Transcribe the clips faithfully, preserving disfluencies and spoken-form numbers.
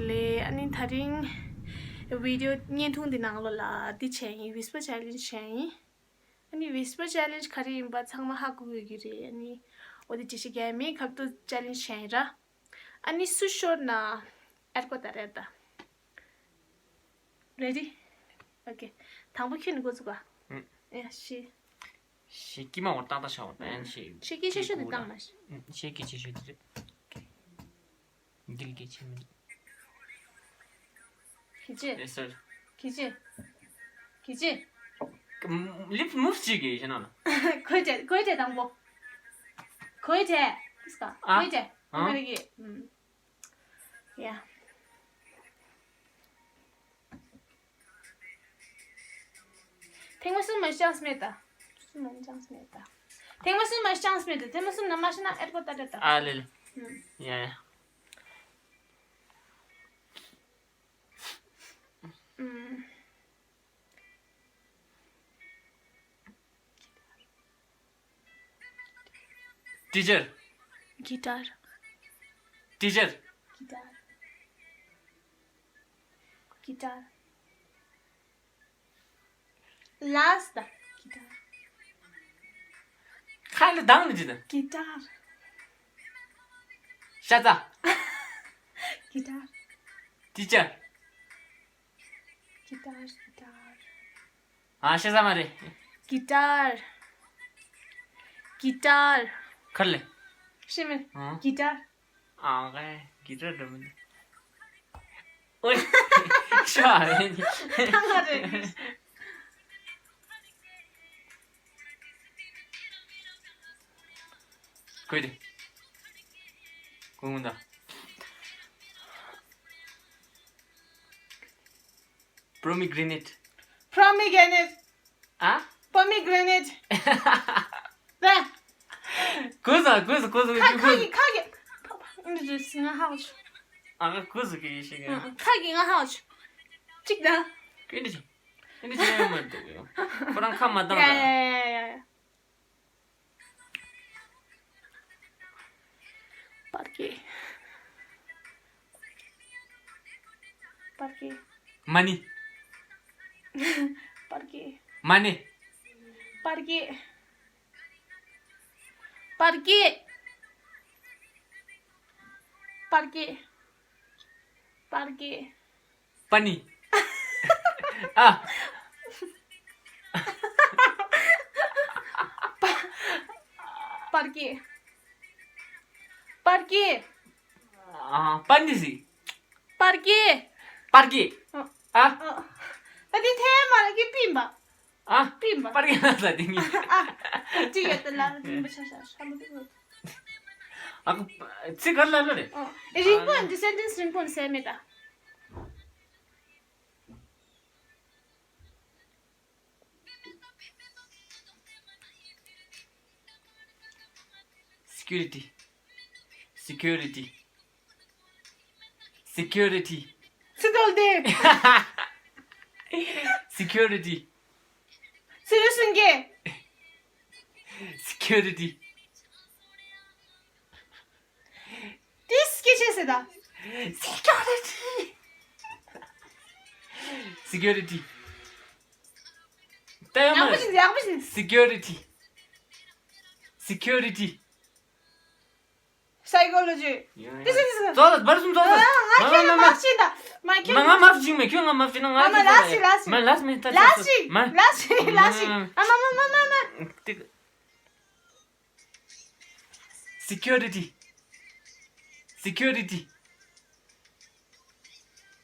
ལེ། ཨ་ནི་དེ་རིང་བི་ཌི་ཡོ་བརྙན་ཐུང་འདི་ནང་ལོགས་ལ་འདི་བྱས་ཡིན། Whisper Challenge བྱས་ཡིན། ཨ་ནི་Whisper Challenge ག་རེ་ཡིན་པ་ཚང་མ་ཧ་གོ་གི་རེད། ཨ་ནི་འོ་དེ་འགྲེལ་བཤད་རྒྱག་ཡ་མེད། ཁ་ཐུག་Challenge བྱས་ཡིན་ར། ཨ་ནི་སུ་ཤོར་ན་ཨེར་ཀོ་ད་རེད་ད། Ready? Okay. དང་པོ་ཁྱོད་ནས་འགོ་བཙུགས་པ། ཨུ། ཨེ་ཤི། ཤེས་ཀྱི་མ་འོ་ཏག་ཏག་ཤ་འོ་ཏན་ཤེས། ཤེས་ཀྱི་ཤེས་ཤོས་དེ་བཏང་མ་ཤེས། ཤེས་ཀྱི་ཤེས་ཤོས་དེ་རེད། འདིལ་གྱི་ཆེ་མིན། གི་ཅི། ཨེ་སར། གི་ཅི། གི་ཅི། ལིབ་མུབ་ཅིག་གི་ཤེས་ན་ལ། གོས་དེ་གོས་དེ་དང་པོ། གོས་དེ། ཨིས་ཀ་ཨ། གོས་དེ། ཨ། གོས་དེ་གི། ཡ། ཐེངས་མ་གསུམ་མ་ཤེས་ཅང་སི་མེད་ད། གསུམ་མ་ཅང་སི་མེད་ད། ཐེངས་མ་གསུམ་མ་ཤེས་ཅང་སི་མེད་ད། ཐེངས་མ་གསུམ་ན་མ་ཤེས་ན་ཨེར་ཀོ་ད་རེད་ད། ཨ་ལེ་ལེ། ཡ་ཡ། Teacher. Guitar. Teacher. Guitar. Guitar. Last. Guitar. ཁ་ལ་དང་ནི་ཅི་ད། Guitar. ཤ་ཚ། Guitar. Teacher. Guitar, guitar. ཨ་ཤེས་ས་མ་རེད། Guitar. Guitar. ཁར་ལེ། ཤེས་མེད། ཨ། Guitar. ཨ་ཀའི་གི་ཏར་འདྲ་མི་འདུག་ཨོའི། ཤ་རེད། ཐང་ང་རེད། ཁོས་དེ། ཁོ་ངུ་ད། Pomegranate. Pomegranate. ཨ། Pomegranate. ད། གོས་ཟ་གོས་ཟ་གོས་ཟ་ཁ་ཁ་གི་ཁ་གི་ཁ་གི། ཨ་ཁ་གོས་ཟ་གི་ཡེ་ཤེས་གི། ཁ་གི་ང་ཧ་ཆུ། གཅིག་ད། ཀི་འདི་ཆུ། ཀི་འདི་ཆུ་ཡང་མ་འདུག་ཡོ། ཁོ་རང་ཁ་མ་བཏང་ད། ཡ་ཡ་ཡ་ཡ། པར་ཀི། པར་ཀི། མ་ནི། པར་ཀི། མ་ནི། པར་ཀི། པར་ཀི། པར་ཀི། པར་ཀི། པ་ནི། ཨ། པར་ཀི། པར་ཀི། ཨ། པ་ནི་སི། པར་ཀི། པར་ཀི། ཨ། ཨ། ད་དེ་ཐེ་མ་ལ་ཀི་པིན་པ། ཨ། པིན་པ། པར་ཀི་ན་ས་དེ་ནི། ཨ། ཅི་ཡོད་དེ་ལ་རིན་པོ་ཆེ་ཤ་ཤ་མོ་དེ་ཡོད། ཨ་ཁུ། ཚིག་ག་ལ་ལ་རེད། ཨ། རིང་པོ་འདི་སེན་ཊེན་སི་རིང་པོ་ཟེར་མེད་ད། Security. Security. Security. ཚིག་དོལ་ཏེ། Security. ཚིག་ལུ་སུན་གེ། Security. ཏིས་སྐད་ཆེ་སེ་ད། Security. Security. ཡག་པོ་ཞིག་ཡག་པོ་ཞིག Security. Security. Psychology. ཡ་ཡ། ཏིས་ཏིས། ཙོ་ལ་བར་གསུམ་ཙོ་ལ། ང་ཁྱོད་ལ་མ་ཤེས་ད། མ་ཁྱོད་ང་ང་མ་ཤེས་མེད། ཁྱོད་ང་མ་ཤེས་ན་ང་མ་ལ་སི་ལ་སི། མ་ལ་སི་མེད་ད། ལ་སི་ལ་སི་ལ་སི། ཨ་མ་མ་མ་མ་མ། ཏིག Security. Security.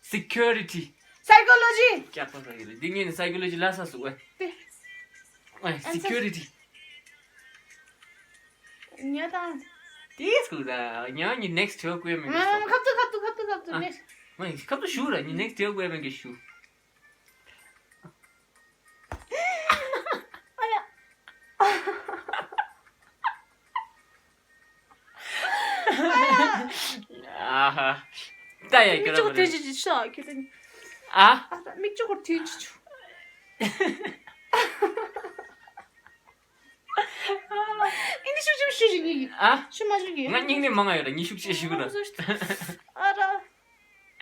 Security. Psychology. ཀྱག་པ་ར་ཡོད་རེད། འདི་ངས་ནི་psychology ལ་ས་སུ་ཝེ། ཏེ། ཨེ། Answer. Security. ཉ་དང་། དེ་སྐུ་ད་ཉ་ཉི་next ཐོ་ཀུ་ཡ་མེ་གི་ཤུ། ཁབ་ཏུ་ཁབ་ཏུ་ཁབ་ཏུ་ཁབ་ཏུ་ཨ། next. མ་ཁབ་ཏུ་ཞུ་ར་ཉི་next ཐོ་ཀུ་ཡ་མེ་གི་ཤུ། ཨ་ཡ། ཨ་ཧ། ད་ཡ་ཁྱོད་རང་མིག་ཆུ་ཐོན་ཅི་ཅི་ཤོག་ཁྱོད་ད། ཨ། ཨ་ད་མིག་ཆུ་ཁོར་ཐོན་ཅི་ཆུ། ཨིན་དི་ཤུགས་ཆེ་ཤུགས་ཆེ་ཉིག་ཨ། ཤུ་མ་ཤུགས་ཀྱི། ང་སྙིང་ནས་མང་ང་ཡོད་ལ་ཉི་ཤུགས་ཆེ་ཤུགས་ལ། ཨ་ར།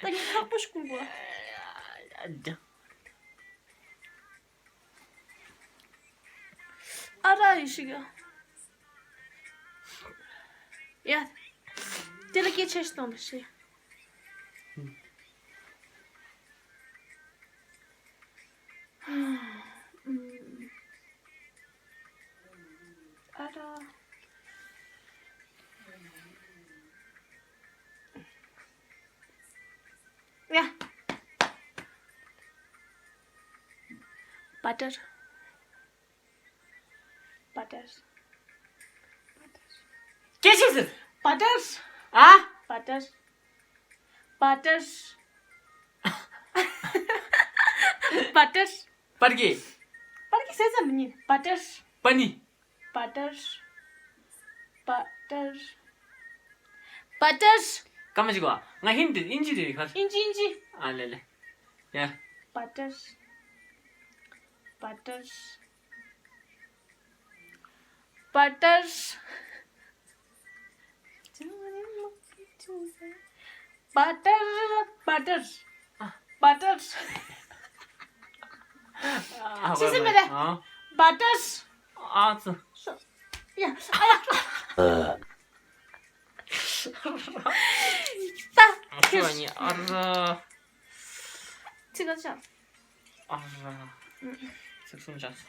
ད་ཉི་ཁ་ ཀུན་པོ། ཨ་ར་ཡི་ཤི་ག་ཡ། དེ་ལ་སྐད་ཆ་ཞིག་གཏོང་ལ་ཤི། ཨ་ར། ཡ། བ་ཊར། བ་ཊར། སྐད་ཅིག་ཟེར། བ་ཊར། ཨ། བ་ཊར། བ་ཊར། བ་ཊར། པར་གྱི། པར་གྱི་ཟེར་ཙམ་མི་ཉན། བ་ཊར། པ་ནི། བ་ཊར། བ་ཊར། བ་ཊར། སྐར་མ་གཅིག་པ། ང་ཧིན་དི་ཨིན་ཇི་རེད་ཁ། ཨིན་ཇི་ཨིན་ཇི། ཨ་ལེ་ལེ། ཡ། བ་ཊར། བ་ཊར། བ་ཊར། བ་ཊར། བ་ཊར། བ་ཊར། ཨ། ཅི་ཟེར་མི་རེད། ཨ། བ་ཊར། ཨ་ཙི། ཡ། ཨ་ཡ། ད། ཨ་ཙི་ཨ་ནི་ཨ་ར། ཚིག་ག་ཆགས། ཨ་ར། ཚིག་གསུམ་ཆགས།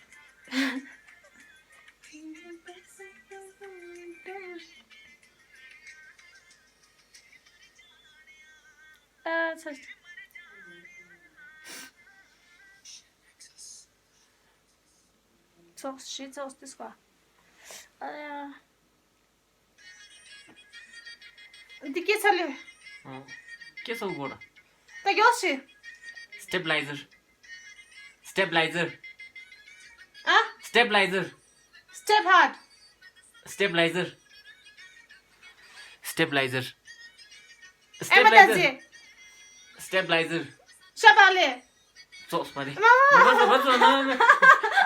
ཨ་ཚ། ཚོགས་ཤི་ཚོགས་ཏིས་ཀ་ཨ་ཡ། འདི་སྐད་ཆ་ལས། ཨ། སྐད་ཆ་གོ་ར། ད་མགྱོགས་ཤིག་སི་ཊེབ་ལའི་ཟར། སི་ཊེབ་ལའི་ཟར། ཨ། སི་ཊེབ་ལའི་ཟར། སི་ཊེབ་ཧར། སི་ཊེབ་ལའི་ཟར། སི་ཊེབ་ལའི་ཟར། ཨེ་མ་ད་ཟེ། སི་ཊེབ་ལའི་ཟར། སི་ཊེབ་ལའི་ཟར། ཤ་བག་ལེབ། ཙོགས་པ་རེད། མ་མ་མ་མ་མ་མ་མ་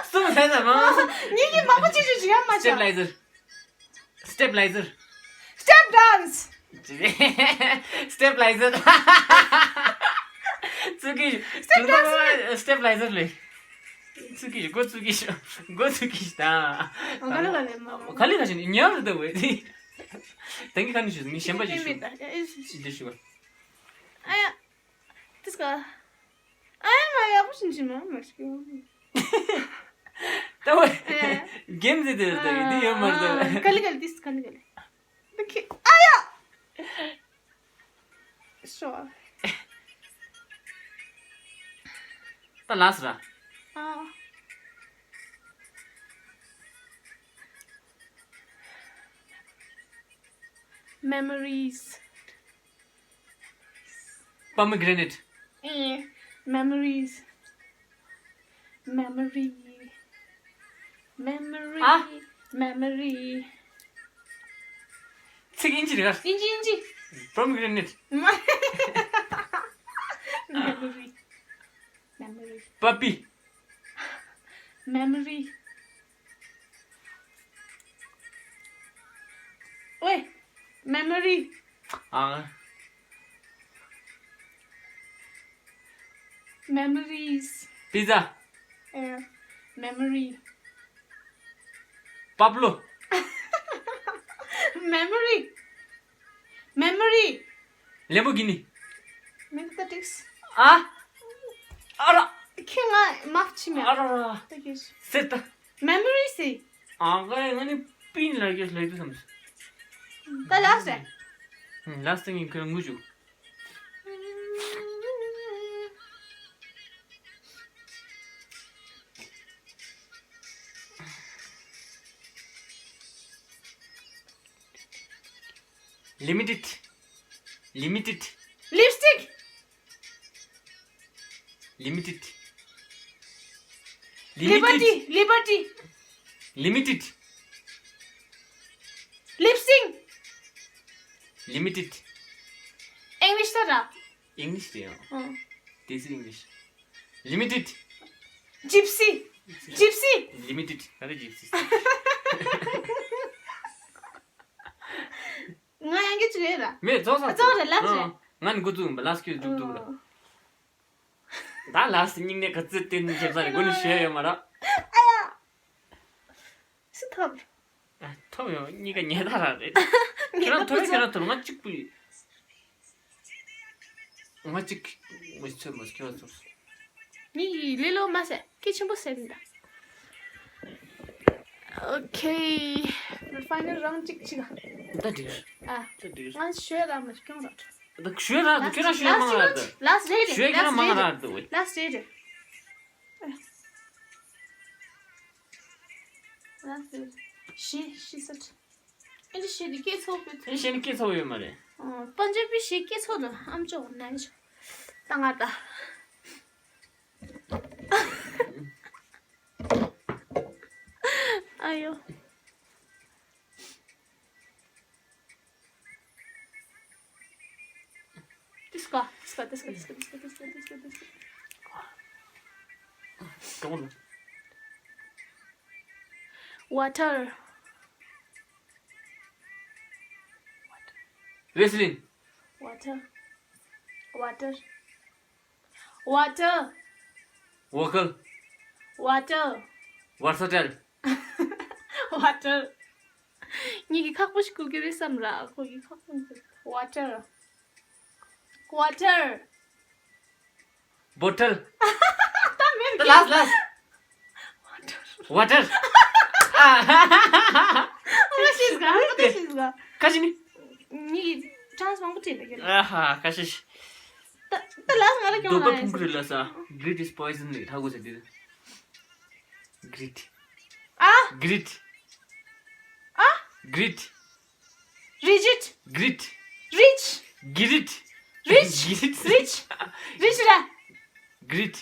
གསུམ་ལས་ད་མ་མ་མ། ཉིད་ཀྱིས་མང་པོ་ཅི་ཞིག་ཞིག་ཡང་མ་སི་ཊེབ་ལའི་ཟར། སི་ཊེབ་ལའི་ཟར། སི་ཊེབ་ཌན་སི། སི་ཊེབ་ལའི་ཟར། ཚུགས་ཀྱི། སི་ཊེབ་ཌན་སི། སི་ཊེབ་ལའི་ཟར་ལས། ཚུགས་ཀྱི་མགོ་ཚུགས་ཀྱི་མགོ་ཚུགས་ཀྱི་ད། ག་ལེ་ག་ལེ་མ་མ། ག་ལེ་ག་ཞིག་ཉར་རེད་ད་ཝེ། ད་གིན་ཁ་ནས་ཞུ་ནི་གཞན་པ་ཞིག་ཞུ། འདི་ཞུ་བ། ཨ་ཡ། ཏིས་ཀ་ཨ་ཡ་མ་ཡག་པོ་ཞིག་ཞིག་མ་མ་ཞིག་ད་བ། ཨ་ཡ། གེམ་ཟེར་དེ་ད་འདི་ཡོད་མ་རེད་ད། ཨ་ག་ལེ་ག་ལེ་ཏིས་ག་ལེ་ག་ལེ། འདི་ཁི་ཨ་ཡ། ཤོ། ད་ལ་སི་ར། ཨ། མེ་མོ་རིས། པོ་མི་གྷི་རེ་ནེཊ། ཨེ། མེ་མོ་རིས། མེ་མོ་རི། མེ་མོ་རི། ཨ། མེ་མོ་རི། ཚིག་ཨིན་ཇི་རེད་ག་ཨིན་ཇི་ཨིན་ཇི། པོ་མི་གྷི་རེ་ནེཊ། མ། མེ་མོ་རི། མེ་མོ་རི། པ་པི། མེ་མོ་རི། ཝེ། མེ་མོ་རི། ཨ། མེ་མོ་རིས། པི་ཛ། ཨེ། མེ་མོ་རི། པབ་ལོ། མེ་མོ་རི། མེ་མོ་རི། ལེམ་བོ་གྷི་ནི། མིང་ད་ཏིགས། ཨ། ཨ་ར། ཁྱེད་ང་མ་ཕྱི་མེད། ཨ་ར་ར། ད་གིས། སེ་ད། མེ་མོ་རི་སི། ཨ་ག་ང་ནི་པིན་ལ་གིས་ལ་དུ་སམ། ད་ལ་སེ། ལ་སེ་ངིན་ཁྱོད་ངུ་ཅུ། ལི་མི་ཊེཌ། ལི་མི་ཊེཌ། ལིབ་སི་ཊིག། ལི་མི་ཊེཌ། ལི་མི་ཊེཌ། ལི་བར་ཊི། ལི་མི་ཊེཌ། ལིབ་སིང་། ལི་མི་ཊེཌ། ཨིང་ལིཤ་ད་ར། ཨིང་ལིཤ་དེ་ཡང་། ཨང་། This is English. Limited. ཇིབ་སི། ཇིབ་སི། Limited. ག་རེ་ཇིབ་སི། ང་ཡང་གི་ཅི་རེད་ར། མེད་རྫོགས་སོང་། རྫོགས་རེད་ལབ་རེད། ང་ནི་འགོ་བཙུགས་ཡིན་པ་ལ་སྐྱོད་འཇུག་འདུག་ར། ད་ལ་སི་སྙིང་ནས་ག་ཚོད་བསྟན་ནས་ཁྱེད་ཚ་རེ་དགོས་ནི་ཞེས་ཡོད་མ་ར། སུ་ཐོབ། ཨ། ཐོབ་ཡོང་། གཉིས་ཀ་ཉེ་ད་ར་རེད། ཁྱེད་རང་ཐོབ་ཡོད། ཁྱེད་རང་ཐོབ། ང་གཅིག་པུ་ཡིན། ང་གཅིག་ངོས་ཚོད་མ་ཁྱེད་རང་ཐོབ། ངས་ལེ་ལོ་མ་ཟེར། སྐད་ཆེན་པོ་ཟེར་མི་འདུག་ཨོ་ཁེ། ཕའི་ནལ་རང་གཅིག་གཅིག་ད་འགྲིག་ཨ། ད་འགྲིག་ང་ཞོལ་ར་མ་སྐྱོང་ར། ད་ཞོལ་ར་འདུག་ཁྱེད་རང་ཞོལ་མང་ར་འདུག་ལ་སི་རེ་རེ། ཞོལ་ཁྱེད་རང་མང་ར་འདུག་ལ་སི་རེ་རེ། ལ་སི་རེ་རེ། ཞི་ཞི་སར། ཨེ་འདི་ཞི་འདི་སྐད་ཚོགས་པའི། ཨེ་ཞི་འདི་སྐད་ཚོགས་ཡོད་མ་རེད། ཨ། པན་ཇ་བི་ཞི་སྐད་ཚོགས་དང་ཨམ་ཅོག་ནང་ཆོ། ད་ང་ད། ཨ་ཡོ། དིས་ཀ། དིས་ཀ། དིས་ཀ། དིས་ཀ། དིས་ཀ། དིས་ཀ། དིས་ཀ། དིས་ཀ། གང་ལ། ཝ་ཊར། རེ་སི་ལིན། ཝ་ཊར། ཝ་ཊར། ཝ་ཊར། ཝོ་ཀལ། ཝ་ཊར། ཝར་ས་ཊལ། ཝ་ཊར། ངེད་ཀྱི་ཁག་པོ་ཞིག་གོ་གི་རེད་བསམ་ར། ཁོ་གི་ཁག་པོ་མི་འདུག་ཝ་ཊར། ཝ་ཊར། བོ་ཊལ། ད་མེད་ད་ལ་སི་ལ་སི། ཝ་ཊར། ཨ། ཨ་ཤེས་ག་ཨ་ཤེས་ག་ཁ་ཅི་ནི། ངེད་ཀྱི་ཅན་སི་མང་པོ་བྲིས་འདུག་གི་ཨ་ཧ། ཁ་ཤས། ད་ད་ལ་སི་ང་ར་སྐྱོང་འདོད་པ་ལ་ཕུང་ཁུ་རི་ལ་ས། Greed is poison ལས་ཧ་གོ་ས་འདི། Greed། ཨ། Greed། ཨ། Greed། རི་ཇིད། Greed། རིཆ། Greed། རིཆ། Greed། རིཆ། རིཆ་ར། Greed།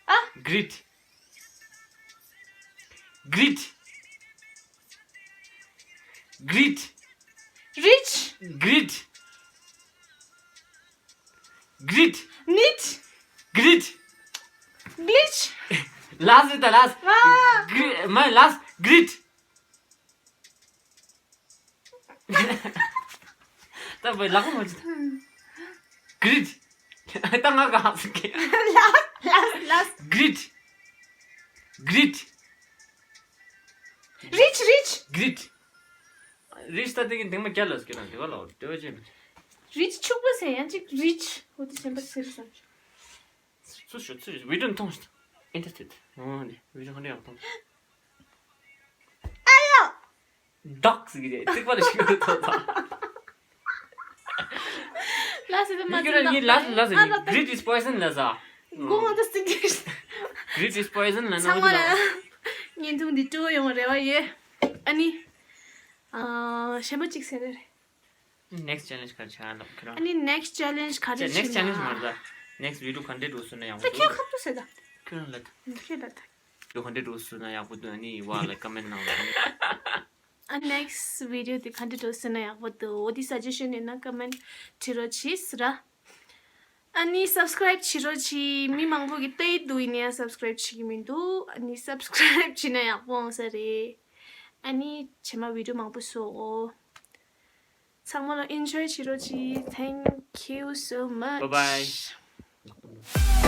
ཨ། Greed། Greed། Greed། རིཆ། Greed། Greed། ནིཊ། Greed། གླིཆ། ལ་སི་ད་ལ་སི། ཨ། Gre- མ་ལ་སི། Greed། ད་བའི་ལག་པ་མ་ཅི། Greed། ད་ང་ག་ཧ་སི་ཀེ། ལ་ལ་ལ། Greed། Greed། རིཆ། རིཆ། Greed། རིཆ་ད་དེ་གི་འདིང་མ་རྒྱ་ལ་སི་ཀེ་ན་དེ་བ་ལ་དེ་བ་ཅན། རིཆ་ཕྱུག་པོ་ཟེར་ཡང་ཅིག་རིཆ་འོ་དེ་གཞན་པ་ཟེར་བསམ། ཚུ་ཞུ་ཚུ་ཞུ་བི་ཌིའོ་མཐོང་ཞིག་ཨིན་ཊརེ་སི་ཊེཌ། ཨོ་ནི་བི་ཌིའོ་ག་འདྲ་ཡག་མཐོང་། ཨ་ཡོ། ཌོག་ཟེར་གི་རེད། རྩིག་པ་ལ་ཞིག་ཡོད་ཐོག་ཚ། ལ་སི་དེ་མ་མི་ཁྱོད་ར་ཚིག་ཡིན་ལ་ལ་ཟེར་ཨ་ནི། Greed is poison ལ་ཟ། མགོ་ང་ད་སི་ཏི། Greed is poison ལ་ན། ཚང་མ་ལ་བརྙན་ཐུང་འདི་སྤྲོ་ཡོང་བ་རེ་བ་ཡོད། ཨ་ནི། ཨ། གཞན་པ་གཅིག་ཟེར་རེད། Next challenge ག་རེ་བྱ་ལབ་ཁྱོད་རང་། ཨ་ནི་next challenge ག་རེ་ལབ་ཁྱོད་རང་། Next challenge མ་རེད་ད། Next video ག་འདྲས་འགྲོ་སོང་ན་ཡག་པོ་འདུག་ད་ཁྱོད་ཁ་ཐུག་ཟེར་ད། ཁྱོད་རང་ལབ་ད། ཁྱོད་ལབ་ད། Video ག་འདྲས་འགྲོ་སོང་ན་ཡག་པོ་འདུག་ཨ་ནི་ཡི་བ་ལ་ཀོ་མེན་ནང་ལ། ཨ། next video དེ་ག་འདྲས་འགྲོ་སོང་ན་ཡག་པོ་འདུག་འོ་དེ་suggestion ཡོད་ན་ཀོ་མེན་བྲིས་རོགས་བྱེད་ཟེར་ར། ཨ་ནི་subscribe བྱེད་རོགས་བྱེད། མི་མང་པོ་གིས་ལྟ་ཡི་འདུག་ཡིན་ན་ཡང་subscribe བྱེད་ཀྱི་མི་འདུག་ཨ་ནི་subscribe བྱས་ན་ཡག་པོ་འོང་ས་རེད། ཨ་ནི་རྗེས་མ་video མང་པོ་བཟོ་འོ། ཚང་མ་ལ་enjoy བྱེད་རོགས་གྱིས། Thank you so much. Bye bye.